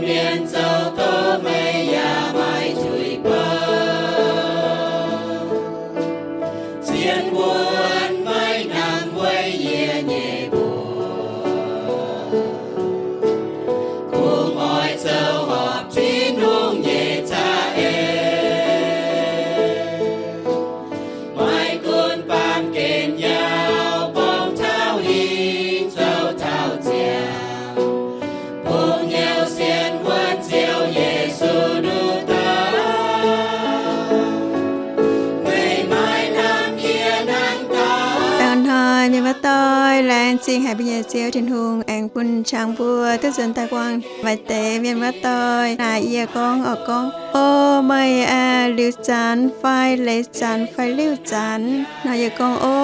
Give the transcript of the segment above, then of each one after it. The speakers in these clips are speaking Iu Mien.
Mienh zoux doz meih yaac maiv tuix bouv. Zien wuonv maiv namx weic yie nyei mbuox, kungx oix zoux horpc Tin-Hungh nyei za'eix. Maiv gunv baamh gen yaac bong taux hingv zoux taux ziangx, bungx hnyouv sienx wuonv Ziouv Yesu nduqc dauh. Meih maiv lamh yie hnangv dauh. Dangh hnoi mienh muoz doic, laengz zingh haic mbuo nyei Ziouv Tin-Hungh aengx bun qangx mbuo duqv nzuonx daaih buangh maaih deix mienh muoz doic naaic yie gorngv oc, gorngv, O, meih aah, liuz zanx fai leiz zanx fai liuh zanx? Nor yie gorngv, O,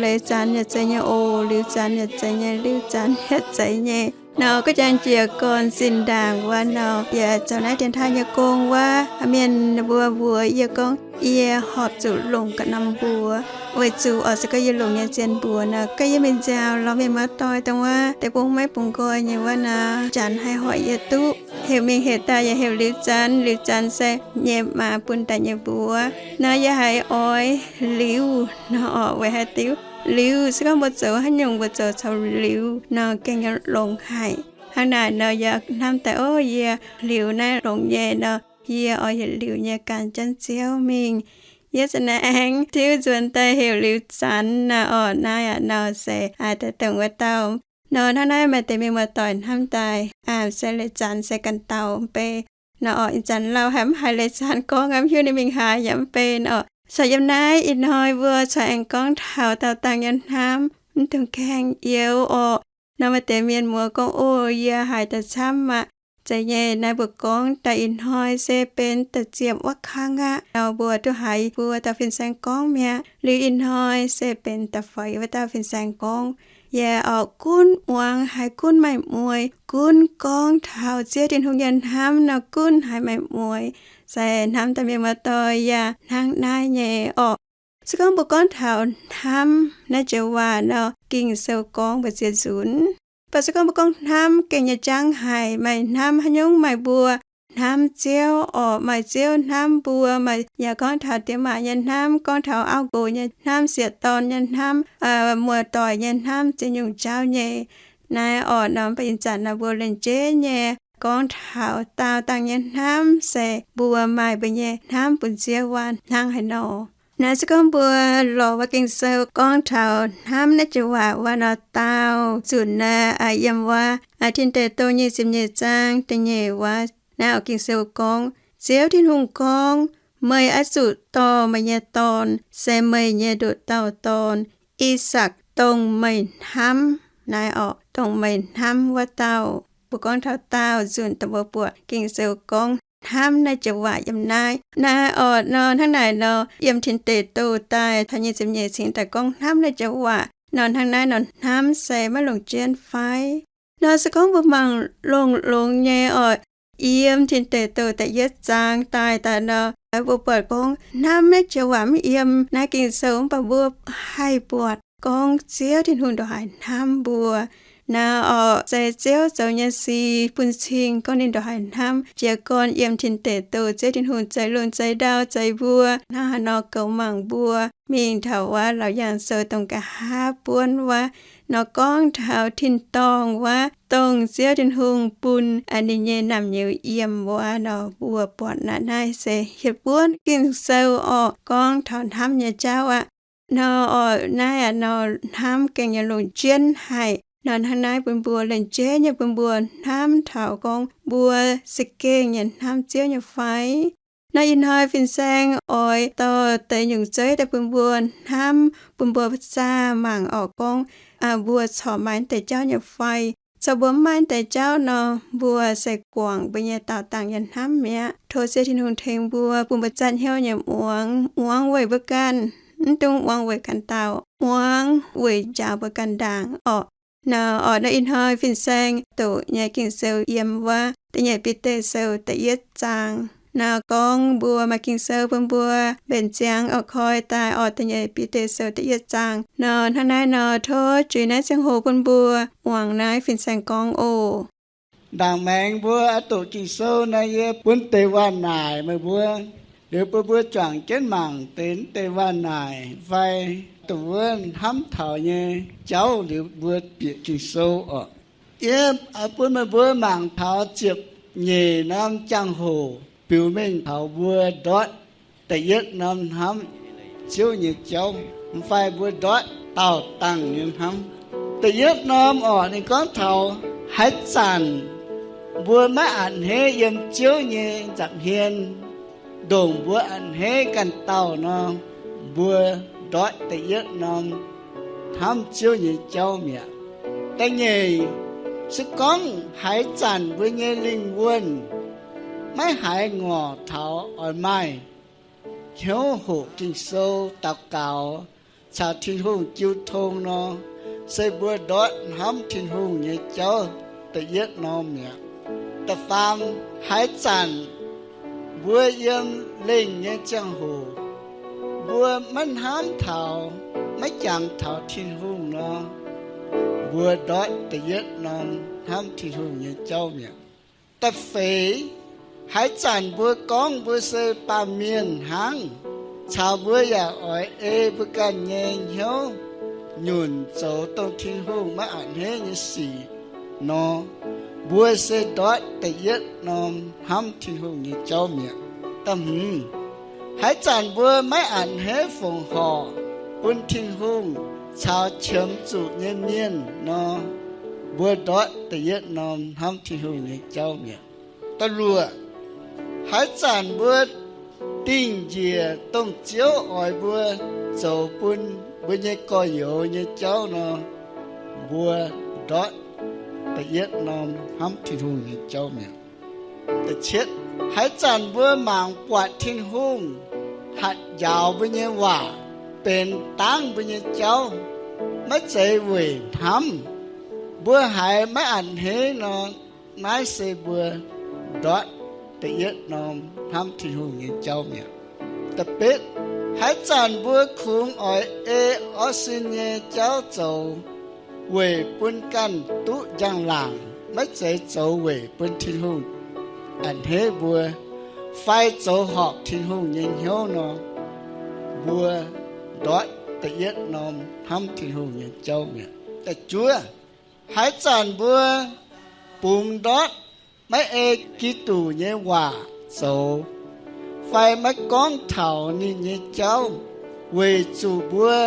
leiz zanx yaac zeiz nyei oc, liuz zanx yaac zeiz nyei, liuh zanx yaac zeiz nyei. Nor guv jangx jiez gorn zinh ndaangc wuov nor, yie zoux naaiv dienx taaih nyei gong wuov, mienh mbuo mbuox yie gorngv yie horpc zuqc longc ga'norm mbuox. Weic zuqc oix se gorngv yie longc nyei zien mbuox nor, gorngv yie mingh nziaaux lorz mienh muoz doic dongh wuov deic-bung maiv bungx nqoi nyei wuov nor, janx haih hoic yie duqv. Heuc mingh heuc daaih yaac heuc liuz zanx, liuz zanx se nyei maa bun daaih nyei mbuox. Nor yie haiz oix liuz nor oc, weic haaix diuc? Liuz se gorngv mbuo zoux haaix nyungc mbuo zoux caux liuz nor gengh longx haic. Hnangv naaic nor yie hnamv daaih, O, yie liuz naaiv longx nyei nor, yie oix yietc liuz nyei gan jienv Ziouv mingh. Yie za'naaiv aengx tiuv nzuonx daaih heuc liuz zanx naaic oc. Naaiv aqv nor se daaih dongh wuov dauh. Nor hnangv naaiv maaih deix mienh muoz doic hnamv daaih, se leiz zanx se ganh dauh mv bei. Nor oc, ih zanc lauh haic mv haiz leiz zanx gorngv, mv hiuv ninh mingh haaix yaac mv bei nor oc. Corc yiem naaiv ih hnoi mbuo corc aengx gorngv taux daauh dangh nyei hnamv, mv dungx gaengh youz orqc. Nor maaih deix mienh muoz gorngv, O, yie haiz daaih camv aqv. Zeiz nyei, naaiv mbuo gorngv daaih ih hnoi se benx da'ziepc wuov kang aqv. Nor mbuo duqv haiz mbuo dauh fin-saeng gorngv mi'aqv. Liuz ih hnoi se benx da'feix wuov dauh fin-saeng gorngv. Yaac oix gunv muangx haiz gunv maaih mueix, gunv gorngv taux Ziouv Tin-Hungh nyei hnamv nor gunv haiz maaih mueix. Se hnamv daaih mienh muoz doic yaac hnangv naaiv nyei orqc. Se gorngv mbuo gorngv taux hnamv naaiv joux waac nor, Ging-Sou gorngv mbu'ziex nzunc. Mv baac se gorngv mbuo gorngv hnamv gengh nyei jangv haic, maaih hnamv haaix nyungc maaih mbuo hnamv Ziouv orqc, maaih Ziouv hnamv mbuo, maaih yaac gorngv taux diex maac nyei hnamv, gorngv taux auv nqox nyei hnamv, sieqv dorn nyei hnamv, muoz-doic nyei hnamv, ziex nyungc jauv nyei. Naaiv orqc nor, mv baac ih zanc nor mbuo lengc jeiv nyei gorngv taux daauh dangh nyei hnamv se mbuo maaih mbuo nyei hnamv bun Ziouv wuov hnangv haaix nor. Naaiv se gorngv mbuo lorz wuov Ging-Sou gorngv taux hnamv naaiv joux waac wuov nor, daauh nzunc naaiv yiem wuov Tin Deic Douh nyic ziepc nyeic zaang da'nyeic wuov. Naaiv oc, Ging-Sou gorngv, Ziouv Tin-Hungh gorngv, Meih oix zuqc dorh meih nyei dorn, se meih nyei nduqc dauh dorn, I^sakc, dongh meih hnamv. Naaiv orqc, dongh meih hnamv wuov dauh. Mbuo gorngv taux daauh nzunc dongh mbuo buatc Ging-Sou gorngv hnamv naaiv joux waac yiem naaiv. Naaiv orqc nor, hnangv naaic nor, yiem Tin Deic Douh daaih taux nyic ziepc nyeic cingx daaih gorngv hnamv naaiv joux waac nor, hnangv naaiv nor, hnamv se maiv longc jienv fai? Nor se gorngv mbuo mangc longx-longx nyei orqc, yiem Tin Deic Douh da'yietv zaang daaih daaih nor, mbuo buatc gorngv hnamv naaiv joux waac mv yiem naaiv Ging-Sou, mv baac mbuo haih buatc gorngv Ziouv Tin-Hungh ndongc haaix hnamv mbuo. Naaiv orqc, se Ziouv zoux nyei sic bun cing gorngv ninh ndongc haaix hnamv jiez gorn yiem Tin Deic Douh. Ziouv Tin-Hungh zeix lungh zeix ndau zeix mbuo hnangv haaix nor goux mangc mbuo mingh taux wuov Laauc Yaangh Sou dongh nqa'haav buonv wuov, nor gorngv taux tin-dorngh wuov, dongh Ziouv Tin-Hungh bun ninh nyei naamh nyouz yiem wuov nor, mbuo buatc naaiv, naaiv se hietc buonv Ging-Sou orqc, gorngv taux hnamv nyei jauv aqv. Nor orqc, naaiv aqv nor, hnamv gengh nyei longc jienv haic. Nor hnangv naaiv bun mbuo lengc jeiv nyei bun mbuo hnamv taux gorngv mbuo za'gengh nyei hnamv Ziouv nyei fai. Nor ih hnoi fin-saeng oix dorh deix nyungc zeiv daaih bun mbuo hnamv, bun mbuo zaah mangc orqc, gorngv mbuo corc maaih deix jauv nyei fai. Corc mbuo mv maaih deix jauv nor, mbuo se guangc mbuo nyei daauh dangh nyei hnamv mi'aqv. Tov Ziouv Tin-Hungh tengx mbuo, bun mbuo za'hnyouv nyei muangx, muangx weic mbuo ganh, mv dungx muangx weic ganh dauh, muangx weic njaaux mbuo ganh ndaangc orqc. Nor orqc, nor ih hnoi fin-saeng doqc nyei Ging-Sou yiem wuov Da'nyeic Bide Sou da'yietv zaang. Nor gorngv mbuo maaih Ging-Sou bun mbuo mbenc ziangx orqc, koi daaih orqc, Da'nyeic Bide Sou da'yietv zaang. Nor hnangv naaiv nor, tov juix naaiv ziangh hoc bun mbuo muangx naaiv fin-saeng gorngv oc. Ndaangc maengx mbuo oix doqc Ging-Sou nor, yie bun deix waac-naaic meih mbuo, liuz bun mbuo juangc jienv mangc deix, deix waac-naaic fai dongh wuov hnamv taux nyei jauv liuz mbuo bieqc Ging-Sou oc. Yie bun meih mbuo mangc taux ziepc nyeic norm jangx-hoc biux mengh taux mbuo ndortv da'yietv norm hnamv Ziouv nyei jauv, mv fai mbuo ndortv daauh dangh nyei hnamv. Da'yietv norm oc, ninh gorngv taux haaix zanc mbuo maiv a'hneiv yiem Ziouv nyei nza'hmien, ndongc mbuo a'hneiv ganh dauh nor, mbuo ndortv da'yietv norm hnamv Ziouv nyei jauv mi'aqv. Da'nyeic, se gorngv haaix zanc mbuo nyei lingh wuonh maiv haiz ngorc taux oix maaih hnyouv hoqc Ging-Sou, daux gaux caux Tin-Hungh jiu tong nor, se mbuo ndortv hnamv Tin-Hungh nyei jauv da'yietv norm mi'aqv. Da'faam, haaix zanc mbuo yiem lengh nyei ziangh hoc mbuo maiv hnamv taux, maiv jangx taux Tin-Hungh nor, mbuo ndortv da'yietv norm hnamv Tin-Hungh nyei jauv mi'aqv. Da'feix, haaix zanc mbuo gorngv mbuo se baamh mienh hnangv, caux mbuo yaac oix ei mbuo ganh nyei hnyouv nyunc zoux dongh Tin-Hungh maiv a'hneiv nyei sic nor, mbuo se ndortv da'yietv norm hnamv Tin-Hungh nyei jauv mi'aqv. Da'hmz, haaix zanc mbuo maiv a'hneiv fongc horc bun Tin-Hungh caux qiemx zuqc nyei mienh nor, mbuo ndortv da'yietv norm hnamv Tin-Hungh nyei jauv mi'aqv. Da'luoqc, haaix zanc mbuo dingh njiec dongh Ziouv oix mbuo zoux bun mbuo nyei gorx-youz nyei jauv nor, mbuo ndortv da'yietv norm hnamv Tin-Hungh nyei jauv mi'aqv. Da'cietv, haaix zanc mbuo mangc buatc Tin-Hungh hatc njaaux mbuo nyei waac benx dangv mbuo nyei jauv, maiv zeiz weic hnamv, mbuo haiz maiv a'hneiv nor, naaiv se mbuo ndortv da'yietv norm hnamv Tin-Hungh nyei jauv mi'aqv. Da'betv, haaix zanc mbuo kungx oix ei orv sin nyei jauv zoux weic bun ganh duqv njang-laangc, maiv zeiz zoux weic bun Tin-Hungh a'hneiv mbuo fai zoux horpc Tin-Hungh nyei hnyouv nor, mbuo ndortv da'yietv norm hnamv Tin-Hungh nyei jauv mi'aqv. Da'juov, haaix zanc mbuo bungx ndortv maiv ei Giduc nyei waac zoux fai maiv gorngv taux ninh nyei jauv weic zuqc mbuo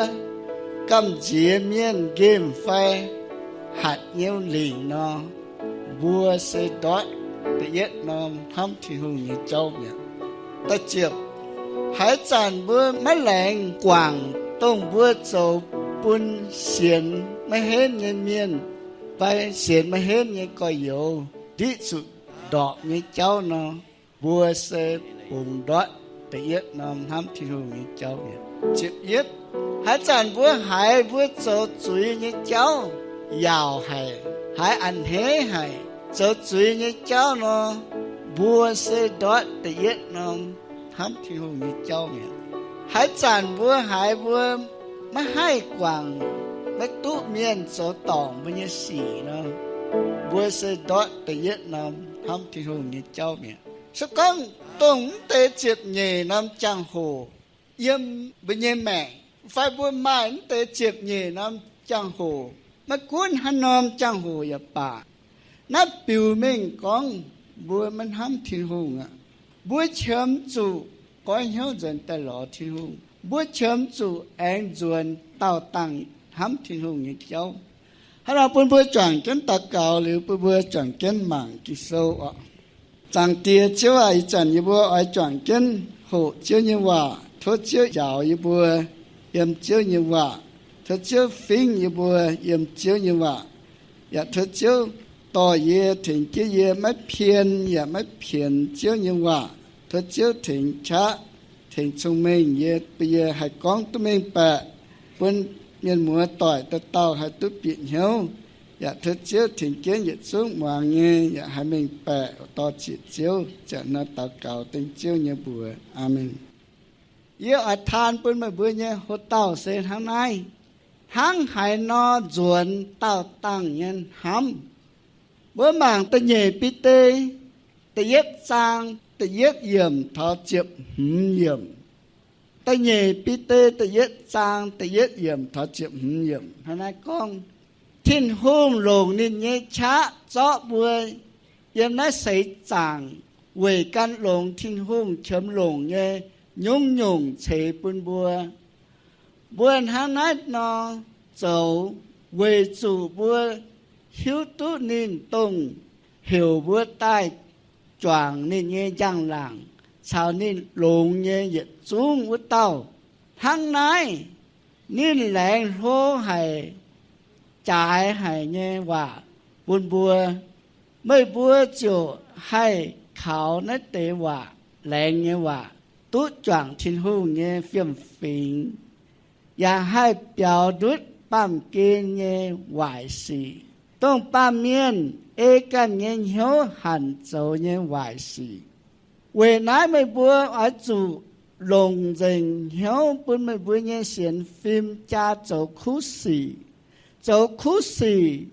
gamh nziex mienh nqemh fai hatc nyei lingc nor, mbuo se ndortv da'yietv norm hnamv Tin-Hungh nyei jauv mi'aqv. Da'ziepc, haaix zanc mbuo maiv laengz guangc dongh mbuo zoux bun sienx maiv henv nyei mienh fai sienx maiv henv nyei gorx-youz ndiqv zuqc ndorpc nyei jauv nor, mbuo se bungx ndortv da'yietv norm hnamv Tin-Hungh nyei jauv mi'aqv. Ziepc yietv, haaix zanc mbuo haiz mbuo zoux zuiz nyei jauv yaauc haic, haiz a'hneiv haic, zoux zuiz nyei jauv nor, mbuo se ndortv da'yietv norm hnamv Tin-Hungh nyei jauv mi'aqv. Haaix zanc mbuo haiz mbuo maiv haih guangc, maiv duqv mienh zoux dorngc mbuo nyei sic nor, mbuo se ndortv da'yietv norm hnamv Tin-Hungh nyei jauv mi'aqv. Se gorngv dongh mv deix ziepc nyeic norm jangx-hoc yiem mbuo nyei maengc, fai mbuo maaih mv deix ziepc nyeic norm jangx-hoc, maiv gunv haaix norm jangx-hoc yaac baac, naaiv biux mengh gorngv mbuo maiv hnamv Tin-Hungh aqv. Mbuo qiemx zuqc goiv hnyouv nzuonx daaih lorz Tin-Hungh. Mbuo qiemx zuqc aengx nzuonx daauh dangh hnamv Tin-Hungh nyei jauv. Hnangv nor bun mbuo juangc jienv daux gaux liuz, bun mbuo juangc jienv mangc Ging-Sou oc. Zaangc Diex Ziouv aac, ih zanc yie mbuo oix juangc jienv hoqc Ziouv nyei waac. Tov Ziouv njaaux yie mbuo yiem Ziouv nyei waac. Tov Ziouv fingv yie mbuo yiem Ziouv nyei waac. Yaac tov Ziouv dorh yie, tengx jienv yie maiv pien yaac maiv pienx Ziouv nyei waac. Tov Ziouv tengx qaqv, tengx cong-mengh yie, bun yie haih gorngv duqv mengh baeqc, bun mienh muoz doic dauh dauh haih duqv bieqc hnyouv. Yaac tov Ziouv tengx jienv yietc zungv muangx nyei yaac haih mengh baeqc dorh ziec Ziouv. Ziouc hnangv naaiv daux gaux dengv Ziouv nyei mbuox. Aamen. Yie oix taan bun meih mbuo nyei hoc-dauh se hnangv naaiv. Hnangv haaix nor nzuonx daauh dangh nyei hnamv? Mbuo mangc da'nyeic Bide da'yietv zaang da'yietv yiemc taux ziepc hmz yiemc. Da'nyeic Bide da'yietv zaang da'yietv yiemc taux ziepc hmz yiemc hnangv naaiv gorngv, Tin-Hungh longc ninh nyei qaqv zorqv mbuo yiem naaiv seix zaangc weic gan longx Tin-Hungh qiemx longc nyei nyungc-nyungc ceix bun mbuo. Mbuo hnangv naaiv nor zoux weic zuqc mbuo hiuv duqv ninh dongh heuc mbuo daaih juangc ninh nyei njang-laangc caux ninh longx nyei yietc zungv wuov dauh. Hnangv naaiv, ninh laengz hlo haic, jaaix haic nyei waac bun mbuo. Meih mbuo ziouc haih kaux naaiv deix waac, laengz nyei waac, duqv juangc Tin-Hungh nyei fiem-fingx, yaac haih biaux ndutv baamh gen nyei waaic sic, dongh baamh mienh ei ganh nyei hnyouv hanc zoux nyei waaic sic. Weic naaiv meih mbuo oix zuqc longc nzengc hnyouv bun meih mbuo nyei sienx fim jaa zoux kuv sic. Zoux kuv sic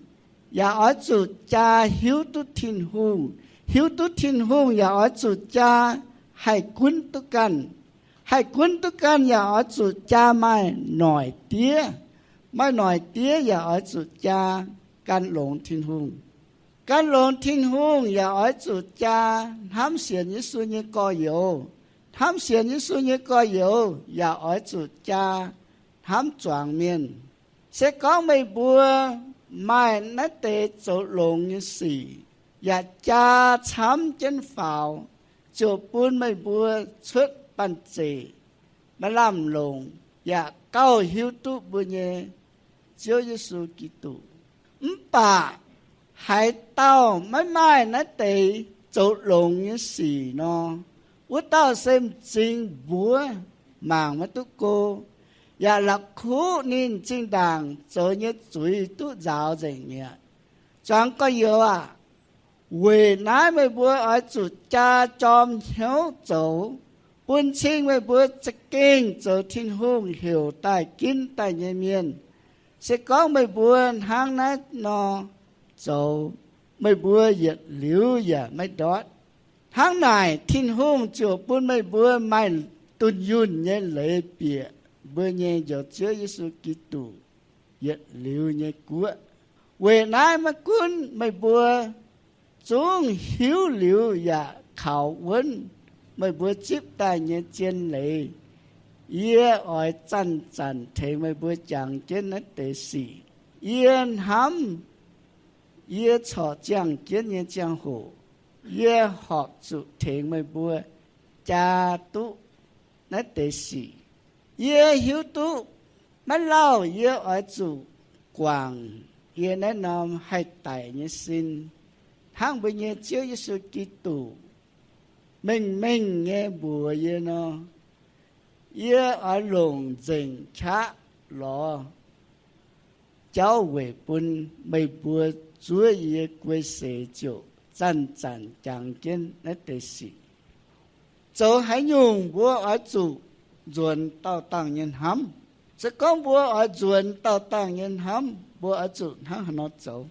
yaac oix zuqc jaa hiuv duqv Tin-Hungh. Hiuv duqv Tin-Hungh yaac oix zuqc jaa haih gunv duqv ganh. Haih gunv duqv ganh yaac oix zuqc jaa maaih noic diev. Maaih noic diev yaac oix zuqc jaa gan longx Tin-Hungh. Gan longx Tin-Hungh yaac oix zuqc jaa hnamv sienx Yesu nyei gorx-youz. Hnamv sienx Yesu nyei gorx-youz yaac oix zuqc jaa hnamv zuangx mienh. Se gorngv meih mbuo maaih naaiv deix zoux longx nyei sic, yaac jaa camv jienv faaux, ziouc bun meih mbuo cuotv banh zeic, maaih lamh longc, yaac gauh hiuv duqv mbuo nyei Ziouv Yesu Giduc. Mv baac haaix dauh maiv maaih naaiv deix zoux longx nyei sic nor, wuov dauh se m'zing mbuov, mangc maiv duqv go, yaac la'kuqv ninh zinh ndaangc zoux nyei zuiz duqv nzaaux nzengc mi'aqv. Zuangx gorx-youz aac, weic naaiv meih mbuo oix zuqc jaa jorm hnyouv zoux, bun cing meih mbuo za'gengh zoux Tin-Hungh heuc daaih ginv daaih nyei mienh. Se gorngv meih mbuo hnangv naaiv nor zoux, meih mbuo yietc liuz yaac maiv ndortv. Hnangv naaic Tin-Hungh ziouc bun meih mbuo maaih dunh yunh nyei leiz bieqc mbuo nyei Njoux Ziouv Yesu Giduc yietc liuz nyei guoqv. Weic naaiv maiv gunv meih mbuo zungv hiuv liuz yaac kaux wuonv, meih mbuo zipv daaih nyei zien leiz, yie oix zanc-zanc tengx meih mbuo jangx jienv naaiv deix sic. Yie hnamv yie corc ziangh jienv nyei ziangh hoc, yie horpc zuqc tengx meih mbuo jaa duqv naaiv deix sic. Yie hiuv duqv maiv lauh yie oix zuqc guangc yie naaiv norm haih daic nyei sin, hnangv mbuo nyei Ziouv Yesu Giduc mengh mengh nyei mbuox yie nor, yie oix longc nzengc qaqv lorz jauv weic bun meih mbuo zuov yie guei seix ziouc zanc-zanc jangx jienv naaiv deix sic. Zoux haaix nyungc mbuo oix zuqc nzuonx daauh dangh nyei hnamv. Se gorngv mbuo oix nzuonx daauh dangh nyei hnamv, mbuo oix zuqc hnangv haaix nor zoux?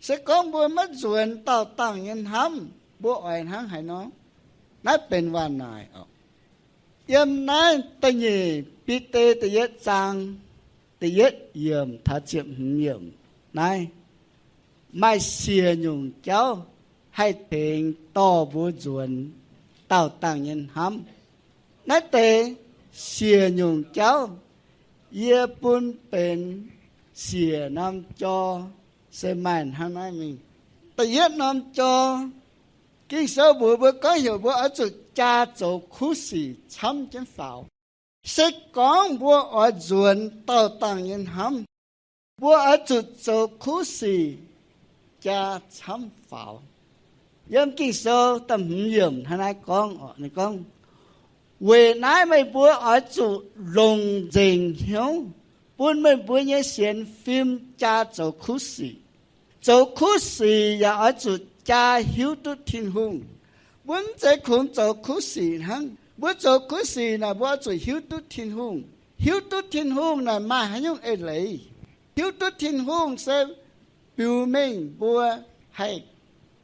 Se gorngv mbuo maiv nzuonx daauh dangh nyei hnamv, mbuo oix hnangv haaix nor? Naaiv benx waac-naaic oc. Yiem naaiv da'nyeic Bide da'yietv zaang da'yietv yiemc taux ziepc hmz yiemc naaiv, maaih siec nyungc jauv haih tengx dorh mbuo nzuonx daauh dangh nyei hnamv. Naaiv deix siec nyungc jauv yie bun benx siec norm jor se maaih hnangv naaiv mingh. Da'yietv norm jor, Ging-Sou mbuox mbuo gorngv heuc mbuo oix zuqc jaa zoux kuv sic camv jienv faaux. Se gorngv mbuo oix nzuonx daauh dangh nyei hnamv, mbuo oix zuqc zoux kuv sic jaa camv faaux. Yiem Ging-Sou da'hmz yiemc hnangv naaiv gorngv, ninh gorngv, Weic naaiv meih mbuo oix zuqc longc nzengc hnyouv bun meih mbuo nyei sienx fim jaa zoux kuv sic. Zoux kuv sic yaac oix zuqc jaa hiuv duqv Tin-Hungh. Mbuo mv zeiz kungx zoux kuv sic hnangv. Mbuo zoux kuv sic naaic, mbuo oix zuqc hiuv duqv Tin-Hungh. Hiuv duqv Tin-Hungh naaic maaih haaix nyungc eix leiz? Hiuv duqv Tin-Hungh se biux mengh mbuo haih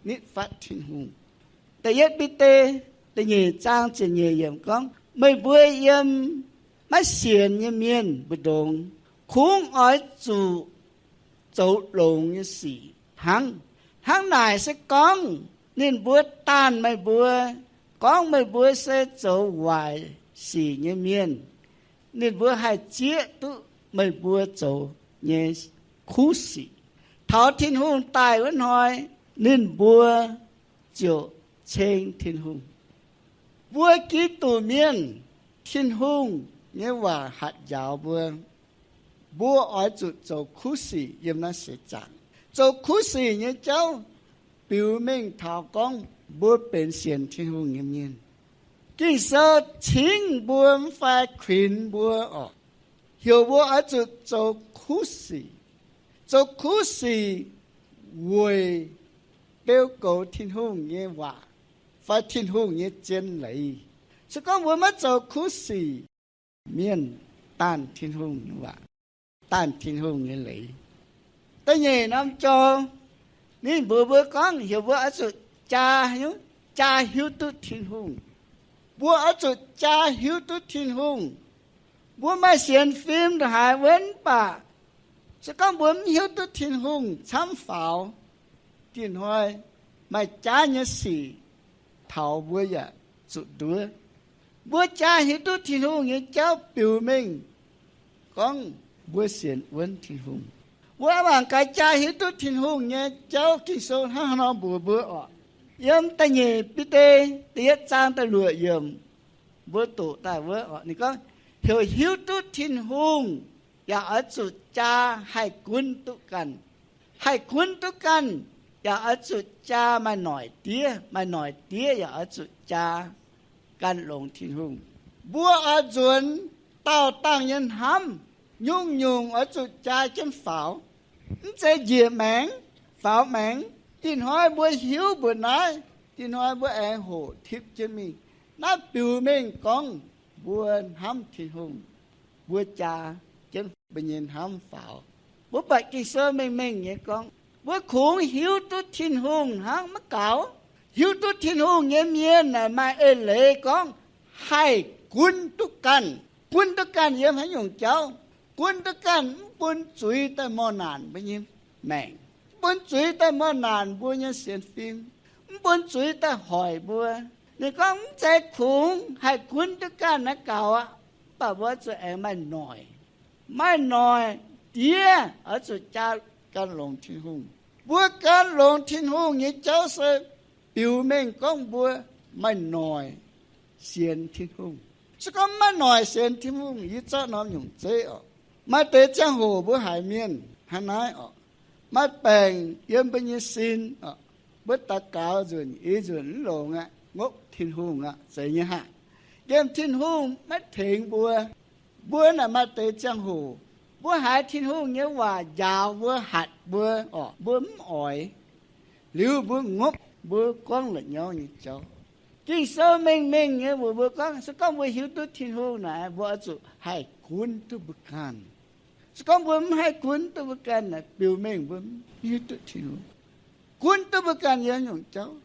nitv fatv Tin-Hungh. Da'yietv Bide da'nyeic zaang ziepc nyeic yiemc gorngv, meih mbuo yiem maiv sienx nyei mienh mbu'ndongx kungx oix zuqc zoux longx nyei sic hnangv. Hnangv naaic se gorngv ninh mbuo daanh meih mbuo, gorngv meih mbuo se zoux waaic sic nyei mienh, ninh mbuo haih zieqv duqv meih mbuo zoux nyei kuv sic. Taux Tin-Hungh daaih wuov hnoi, ninh mbuo ziouc ceng Tin-Hungh. Mbuo Giduc mienh, Tin-Hungh nyei waac hatc njaaux mbuo, mbuo oix zuqc zoux kuv sic yiem naaiv seix zaangc. Zoux kuv sic nyei jauv biux mengh taux gorngv mbuo benx sienx Tin-Hungh nyei mienh. Ging-Sou cingv mbuo mv fai kuinx mbuo oc, heuc mbuo oix zuqc zoux kuv sic. Zoux kuv sic weic beu goux Tin-Hungh nyei waac fai Tin-Hungh nyei zien leiz. Se gorngv mbuo maiv zoux kuv sic, mienh daanh Tin-Hungh nyei waac, daanh Tin-Hungh nyei leiz. Da'nyeic norm jorm, ninh mbuox mbuo gorngv heuc mbuo oix zuqc jaa, jaa hiuv duqv Tin-Hungh. Mbuo oix zuqc jaa hiuv duqv Tin-Hungh. Mbuo maaih sienx fim ndongc haaix wuov mv baac se gorngv mbuo mv hiuv duqv Tin-Hungh camv faaux, dieh hnoi maaih jaav nyei sic taux mbuo yaac zuqc nduov. Mbuo jaa hiuv duqv Tin-Hungh nyei jauv biux mengh gorngv mbuo sienx wuonv Tin-Hungh. Mbuo mangc gaax jaa hiuv duqv Tin-Hungh nyei jauv Ging-Sou hnangv haaix nor mbuox mbuo oc. Yiem da'nyeic Bide da'yietv zaang da'luoqc yiemc, mbuo doqc daaih wuov oc, ninh gorngv, heuc hiuv duqv Tin-Hungh yaac oix zuqc jaa haih gunv duqv ganh. Haih gunv duqv ganh yaac oix zuqc jaa maaih noic diev, maaih noic diev yaac oix zuqc jaa gan longx Tin-Hungh. Mbuo oix nzuonx daauh dangh nyei hnamv, nyungc-nyungc oix zuqc jaa jienv faaux. Mv zeiz njiec maengx, faaux maengx. Ih hnoi mbuo hiuv mbuoqc naaiv, ih hnoi mbuo aengx hoqc tipv jienv mingh. Naaiv biux mengh gorngv mbuo hnamv Tin-Hungh, mbuo jaa jienv mbuo nyei hnamv faaux. Mbuo buatc Ging-Sou mengh mengh nyei gorngv, mbuo kungx hiuv duqv Tin-Hungh hnangv maiv gaux. Hiuv duqv Tin-Hungh nyei mienh naaic maaih eix leiz gorngv haih gunv duqv ganh. Gunv duqv ganh yiem haaix nyungc jauv? Gunv duqv ganh mv bun zuiz daaih mor naanc mbuo nyei maengc, mv bun zuiz daaih mor naanc mbuo nyei sienx fim, mv bun zuiz daaih hoic mbuo. Ninh gorngv mv zeiz kungx haih gunv duqv ganh naaiv gaux aqv, mv baac mbuo zuqc aengx maaih noic. Maaih noic diev oix zuqc jaa gan longx Tin-Hungh. Mbuo gan longx Tin-Hungh nyei jauv se biux mengh gorngv mbuo maaih noic sienx Tin-Hungh. Se gorngv maiv noic sienx Tin-Hungh, yie zorqv norm nyungc zeiv oc. Maaih deix ziangh hoc mbuo haiz mienh hnangv naaiv oc, maaih baengc yiem mbuo nyei sin oc, mbuo daux gaux nzunc i nzunc mv longx aqv, ngopv Tin-Hungh aqv, zeiz nyei haic. Yiem Tin-Hungh maiv tengx mbuo. Mbuo naaic maaih deix ziangh hoc mbuo haiz Tin-Hungh nyei waac njaaux mbuo, hatc mbuo oc, mbuo mv oix. Liuz mbuo ngopv mbuo gorngv la'nyauv nyei jauv. Ging-Sou mengh mengh nyei mbuox mbuo gorngv, se gorngv mbuo hiuv duqv Tin-Hungh naaic, mbuo oix zuqc haih gunv duqv mbuo ganh. Se gorngv mbuo mv haih gunv duqv mbuo ganh naaic, biux mengh mbuo mv hiuv duqv Tin-Hungh. Gunv duqv mbuo ganh yiem nyungc jauv,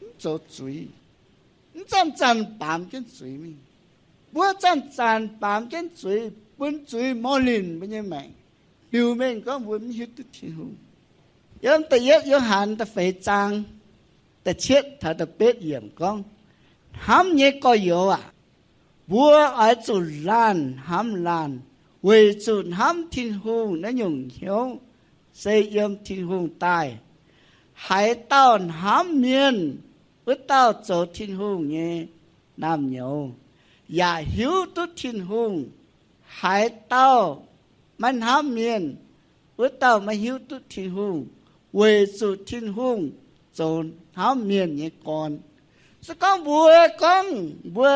mv zoux zuiz, mv zanc-zanc baamz jienv zuiz mingh. Mbuo zanc-zanc baamz jienv zuiz, bun zuiz mor linc mbuo nyei maengc, biux mengh gorngv mbuo mv hiuv duqv Tin-Hungh. Yiem da'yietv Yo^han da'feix zaang da'cietv taux da'betv yiemc gorngv, hnamv nyei gorx-youz aac, mbuo oix zuqc laanh hnamv laanh, weic zuqc hnamv Tin-Hungh naaiv nyungc hnyouv se yiem Tin-Hungh daaih. Haaix dauh hnamv mienh, wuov dauh zoux Tin-Hungh nyei naamh nyouz, yaac hiuv duqv Tin-Hungh. Haaix dauh maiv hnamv mienh, wuov dauh maiv hiuv duqv Tin-Hungh, weic zuqc Tin-Hungh zoux hnamv mienh nyei gorn. Se gorngv mbuo gorngv mbuo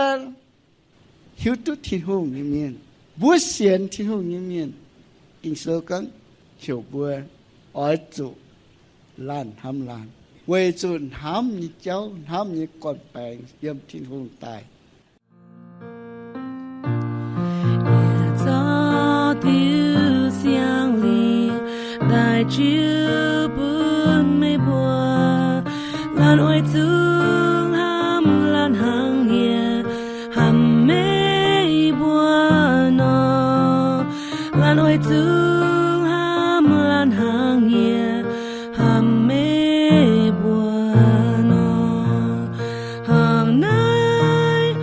hiuv duqv Tin-Hungh nyei mienh, mbuo sienx Tin-Hungh nyei mienh, Ging-Sou gorngv heuc mbuo oix zuqc laanh hnamv laanh, weic zuqc hnamv nyei jauv, hnamv nyei gorn-baengx yiem Tin-Hungh daaih. Yie zorqv diuh siang-lingh daaih jiu bun meih mbuo. Zuqc hnamv laanh hnangv yie hnamv meih mbuo nor, hnangv naaiv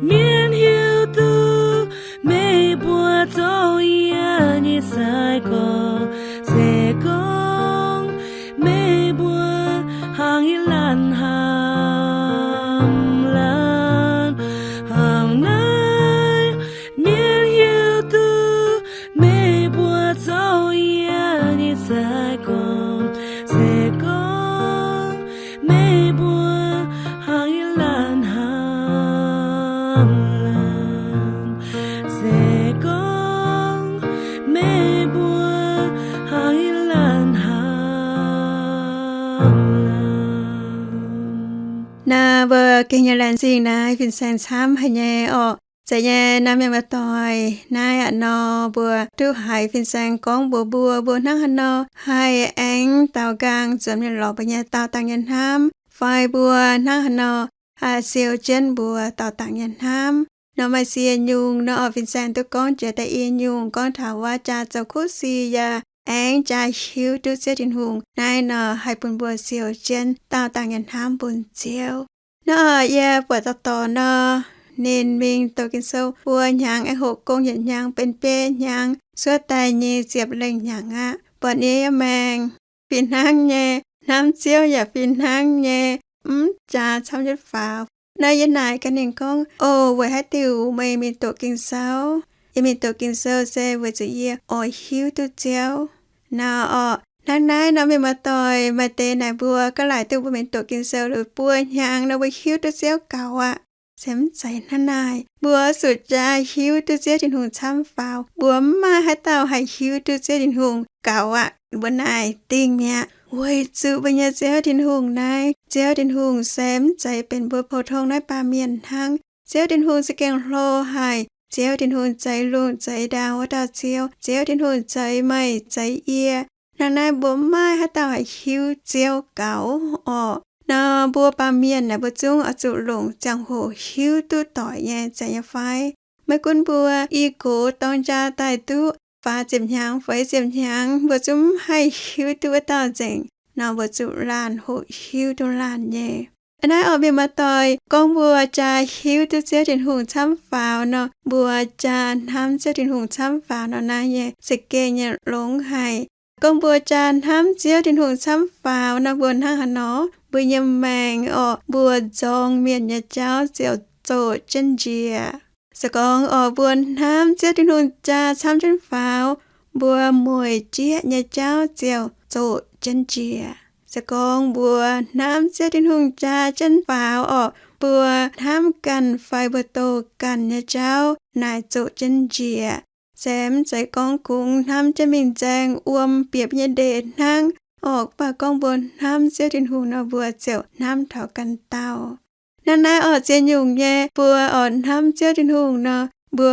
mienh hiuv duqv meih mbuo zoux yie nyei sai-gorx. Se gorngv meih mbuo hnangv yie laanh hnamv laanh, hnangv naaiv mienh hiuv duqv meih mbuo zoux yie nyei sai-gorx. Se gorngv meih mbuo hnangv yie laanh hnamv laanh, se gorngv meih mbuo hnangv yie laanh hnamv laanh. Naaiv mbuo gengh nyei laengz zingh naaiv fin-saeng camv haic nyei orqc. Zeiz nyei nor, mienh muoz-doic, naaiv aqv nor mbuo duqv haiz fin-saeng gorngv mbuox mbuo, mbuo hnangv haaix nor haih aengx daaux nqaang nzuonx mingh lorz mbuo nyei daauh dangh nyei hnamv, fai mbuo hnangv haaix nor haih siou jienv mbuo daauh dangh nyei hnamv. Nor maaih siec nyungc nor orqc, fin-saeng duqv gorngv jiex da'nyeic nyungc gorngv taux wuov jaa zoux kuv sic yaac aengx jaa hiuv duqv Ziouv Tin-Hungh. Naaiv nor haih bun mbuo siou jienv daauh dangh nyei hnamv bun Ziouv. Nor yie buatc dorh dorh nor, ninh mingh doqc Ging-Sou buo hnyangx, aengx hoqc gong yietc hnyangx benx biei hnyangx, cuotv daaih nyei ziepc lengh hnyangx aqv. Buatc ninh nyei maengc fih hnangv nyei, hnamv Ziouv yaac fih hnangv nyei, mv jaa camv jienv faaux. Nor yie naaic gaax ninh gorngv, O, weic haaix diuc meih mingh doqc Ging-Sou? Yie mingh doqc Ging-Sou se weic zuqc yie oix hiuv duqv Ziouv. Nor orqc, hnangv naaiv nor mienh muoz-doic, maaih deix naaic mbuo gaav laaic duqv mbuo mingh doqc Ging-Sou liuz buo hnyangx nor mbuo hiuv duqv Ziouv gaux aqv. Se mv zeiz hnangv naaic. Mbuo zuqc jaa hiuv duqv Ziouv Tin-Hungh camv faaux. Mbuo mv maaih haaix dauh haih hiuv duqv Ziouv Tin-Hungh gaux aqv. Mbuo naaic dingh mi'aqv, weic zuqc mbuo nyei Ziouv Tin-Hungh naaiv, Ziouv Tin-Hungh se mv zeiz benx mbuo pou-tong naaiv baamh mienh hnangv. Ziouv Tin-Hungh za'gengh hlo haic. Ziouv Tin-Hungh zeix lungh zeix ndau wuov dauh Ziouv. Ziouv Tin-Hungh zeix meih zeix yie. Hnangv naaiv mbuo mv maaih haaix dauh haih hiuv Ziouv gaux orqc. Nor mbuo baamh mienh naaic mbuo zungv oix zuqc longc ziangh hoc hiuv duqv doic nyei, zeiz nyei fai? Maiv gunv mbuo i gox dorng jaa daaih duqv faaux ziepc hnyangx feix ziepc hnyangx, mbuo zungv mv haih hiuv duqv wuov dauh nzengc. Nor mbuo zuqc laanh hoqc hiuv duqv laanh nyei. Aa, naaiv orqc, mienh muoz-doic, gorngv mbuo jaa hiuv duqv Ziouv Tin-Hungh camv faaux nor, mbuo jaa hnamv Ziouv Tin-Hungh camv faaux nor, naaiv nyei za'gengh nyei longx haic. Gorngv mbuo jaa hnamv Ziouv Tin-Hungh camv faaux nor, mbuo hnangv haaix nor? Mbuo nyei maengc orqc, mbuo nzorng mienh nyei jauv ziouc zoqc jienv njiec. Se gorngv orqc, mbuo hnamv Ziouv Tin-Hungh jaa camv jienv faaux, mbuo mueic jieqv nyei jauv ziouc zoqc jienv njiec. Se gorngv mbuo hnamv Ziouv Tin-Hungh jaa jienv faaux orqc, mbuo hnamv ganh fai mbuo doh ganh nyei jauv naaic zoqc jienv njiec. Se mv zeiz gorngv kungx hnamv jienv mingh nzaeng wuom bieqc nyei ndeic hnangv orqc, mv baac gorngv mbuo hnamv Ziouv Tin-Hungh nor, mbuo ziouc hnamv taux ganh dauh. Hnangv naaiv orqc, ziex nyungc nyei mbuo orqc hnamv Ziouv Tin-Hungh nor, mbuo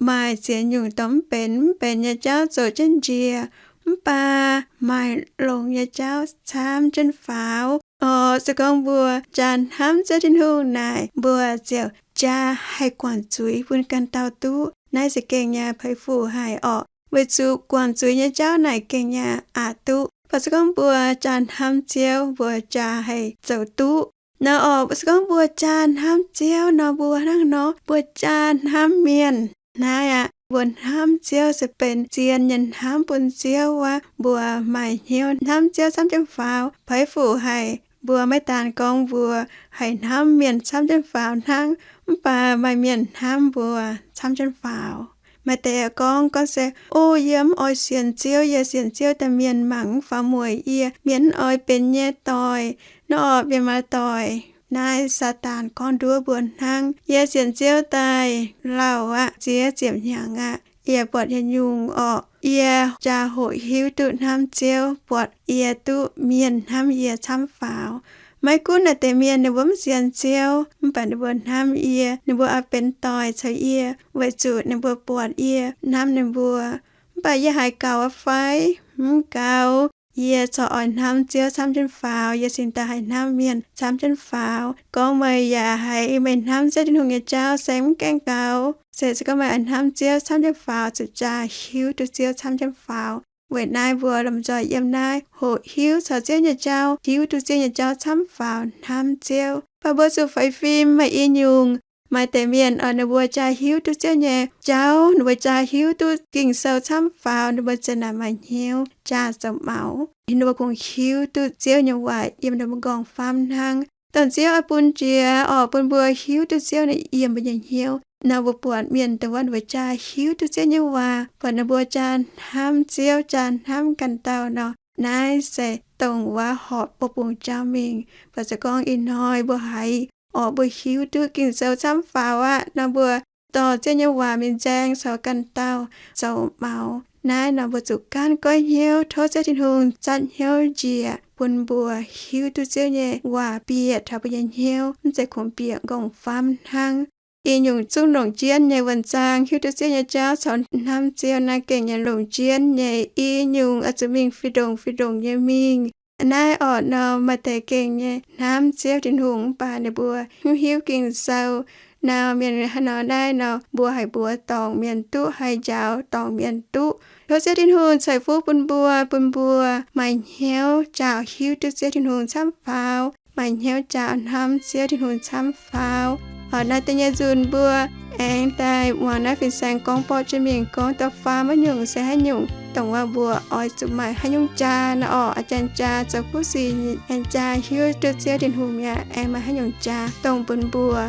maaih ziex nyungc dorh mv benx mv benx nyei jauv zoqc jienv njiec, mv baac maaih longx nyei jauv camv jienv faaux. Orqc, se gorngv mbuo jaa hnamv Ziouv Tin-Hungh naaic, mbuo ziouc jaa haih guangc zuiz bun ganh dauh duqv. Naaiv se gengh nyei peix fuc haic orqc, weic zuqc guangc zuiz nyei jauv naaic gengh nyei aqc duqv. Mv baac se gorngv mbuo jaa hnamv Ziouv, mbuo jaa haih zoux duqv. Nor orqc, se gorngv mbuo jaa hnamv Ziouv nor, mbuo hnangv nor, mbuo jaa hnamv mienh. Naaiv aqv, mbuo hnamv Ziouv se benx zien nyei hnamv bun Ziouv wuov, mbuo maaih hnyouv hnamv Ziouv camv jienv faaux. Peix fuc haic, mbuo maiv daan gorngv mbuo haih hnamv mienh camv jienv faaux hnangv, mv baac maaih mienh hnamv mbuo camv jienv faaux. Maaih deix gorngv, gorngv se, O, yie mv oix sienx Ziouv, yie sienx Ziouv daaih mienh mangc mv faaux mueic yie, mienh mv oix benx yie nyei doic. Nor orqc, mienh muoz-doic, naaiv Saadaan gorngv nduov mbuo hnangv. Yie sienx Ziouv daaih lauh aqv, ziex ziepc hnyangx aqv, yie buatc yietc nyungc orqc, yie jaa hoqc hiuv duqv hnamv Ziouv, buatc yie duqv mienh hnamv yie camv faaux. Maiv gunv naaiv deix mienh ninh mbuo mv sienx Ziouv, mv baac ninh mbuo hnamv yie, ninh mbuo oix benx doic caux yie, weic zuqc ninh mbuo buatc yie hnamv ninh mbuo. Mv baac yie haiz gaux aqv fai? Mv gaux. Yie corc oix hnamv Ziouv camv jienv faaux, yie cingx daaih haih hnamv mienh camv jienv faaux. Gorngv meih yaac haiz meih hnamv Ziouv Tin-Hungh nyei jauv se mv gaengh gaux, se se gorngv meih oix hnamv Ziouv camv jienv faaux, zuqc jaa hiuv duqv Ziouv camv jienv faaux. Weic naaiv mbuo lomh nzoih yiem naaiv hoqc hiuv caux Ziouv nyei jauv, hiuv duqv Ziouv nyei jauv camv faaux, hnamv Ziouv. Mv baac mbuo zuqc faix fim. Maaih i nyungc, maaih deix mienh oix ninh mbuo jaa hiuv duqv Ziouv nyei jauv, ninh mbuo jaa hiuv duqv Ging-Sou camv faaux, ninh mbuo ziouc naaic maaih hnyouv jaa zoux maux. Ninh mbuo kungx hiuv duqv Ziouv nyei waac yiem ninh mbuo m'nqorngv-famv hnangv. Dongh Ziouv oix bun jiex orqc, bun mbuo hiuv duqv Ziouv ninh yiem mbuo nyei hnyouv. Nor mbuo buatc mienh dongh wuov ninh mbuo jaa hiuv duqv Ziouv nyei waac, buatc ninh mbuo jaa hnamv Ziouv, jaa hnamv ganh dauh nor, naaiv se dongh waac horpc wuov bung jauv mingh. Baac se gorngv ih hnoi mbuo haiz orqc, mbuo hiuv duqv Ging-Sou camv faaux aqv nor, mbuo dorh Ziouv nyei waac mingh nzaeng caux ganh dauh zoux maux. Naaiv nor mbuo zuqc gaanv goiv hnyouv tov Ziouv Tin-Hungh zatv hnyouv njiec bun mbuo hiuv duqv Ziouv nyei waac bieqc taux mbuo nyei hnyouv, mv zeiz kungx bieqc m'nqorngv-famv hnangv. I nyungc zungv longc jienv nyei wuonh zaang hiuv duqv Ziouv nyei jauv caux hnamv Ziouv naaiv gengh nyei longc jienv nyei. I nyungc oix zuqc mingh fih ndongc fih ndongc nyei mingh. Naaiv orqc nor maaih deix gengh nyei hnamv Ziouv Tin-Hungh mv baac ninh mbuo mv hiuv Ging-Sou. Nor mienh hnangv nor naaiv nor mbuo haiz mbuox dorngc mienh duqv, haiz njaaux dorngc mienh duqv. Tov Ziouv Tin-Hungh ceix fuqv bun mbuo, bun mbuo maaih hnyouv jaaux hiuv duqv Ziouv Tin-Hungh camv faaux, maaih hnyouv jaaux hnamv Ziouv Tin-Hungh camv faaux. Oc, naaiv deix nyei nzunc mbuo aengx daaih muangx naaiv fin-saeng gorngv borqv jienv mingh gorngv da'faam wuov nyungc se haaix nyungc, dongh wuov mbuo oix zuqc maaih haaix nyungc jaa nor orqc, a'jang jaa zoux kuv sic aengx jaa hiuv duqv Ziouv Tin-Hungh mi'aqv, aengx maaih haaix nyungc jaa dongh bun mbuo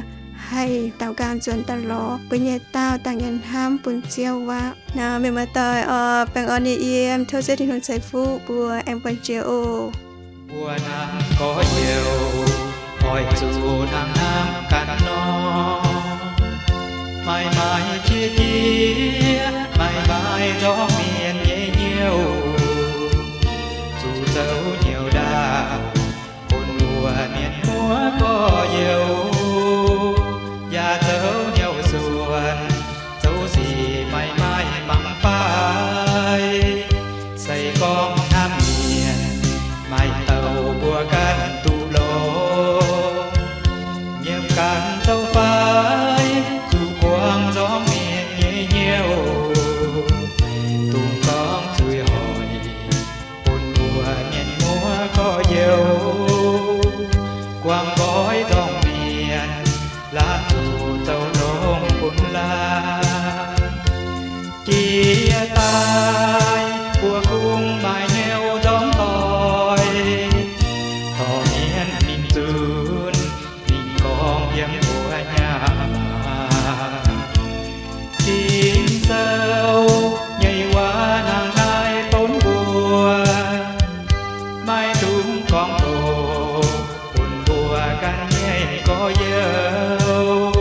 haih daaux nqaang nzuonx daaih lorz mbuo nyei daauh dangh nyei hnamv bun Ziouv wuov. Nor mienh muoz-doic orqc, baengh orn nyei yiem, tov Ziouv Tin-Hungh ceix fuqv mbuo aengx buonv jiex oc. Mbuo hnamv gorx-youz, oix zuqc hnangv hnamv ganh nor. Maaih maaih qiex jiez, maaih maaih nzorng mienh nyei hnyouv, zuqc zoux hnyouv ndaauh bun mbuo mienh muoz gorx-youz, yaac zoux hnyouv suonc, zoux sic maaih maaih mangc fai. Se gorngv hnamv mienh, maaih dauh mbuo ganh duqv longx, nyiemc ganh zoux fai, zuqc buangh nzorng mienh nyei hnyouv, dungx gorngv zuiz hoic bun mbuo mienh muoz gorx-youz, guangc nqoi nzorng mienh, laanh zuqc zoux longx bun laanh. Jiex daaih mbuo kungx maaih hnyouv nzorng doic, dorh mienh mingh zunc, mingh gorngv yiem mbuo hnyangx. Ging-Sou nyei waac hnangv naaiv donv mbuo, maiv dungx gorngv doqc bun mbuo ganh nyei gorx-youz,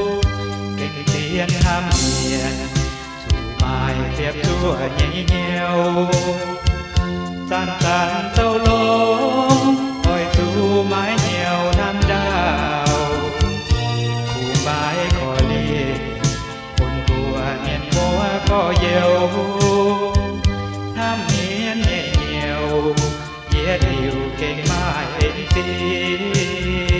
gengh zien hnamv mienh, zuqc maaih ziepc zuoqv nyei hnyouv. Zanc zanc zoux longx, oix zuqc maaih hnyouv hnamv ndaauh, kungx maaih korv-lienh bun mbuo mienh muoz gorx-youz. Hnamv mienh nyei hnyouv, yietc liuz gengh maaih en zingh.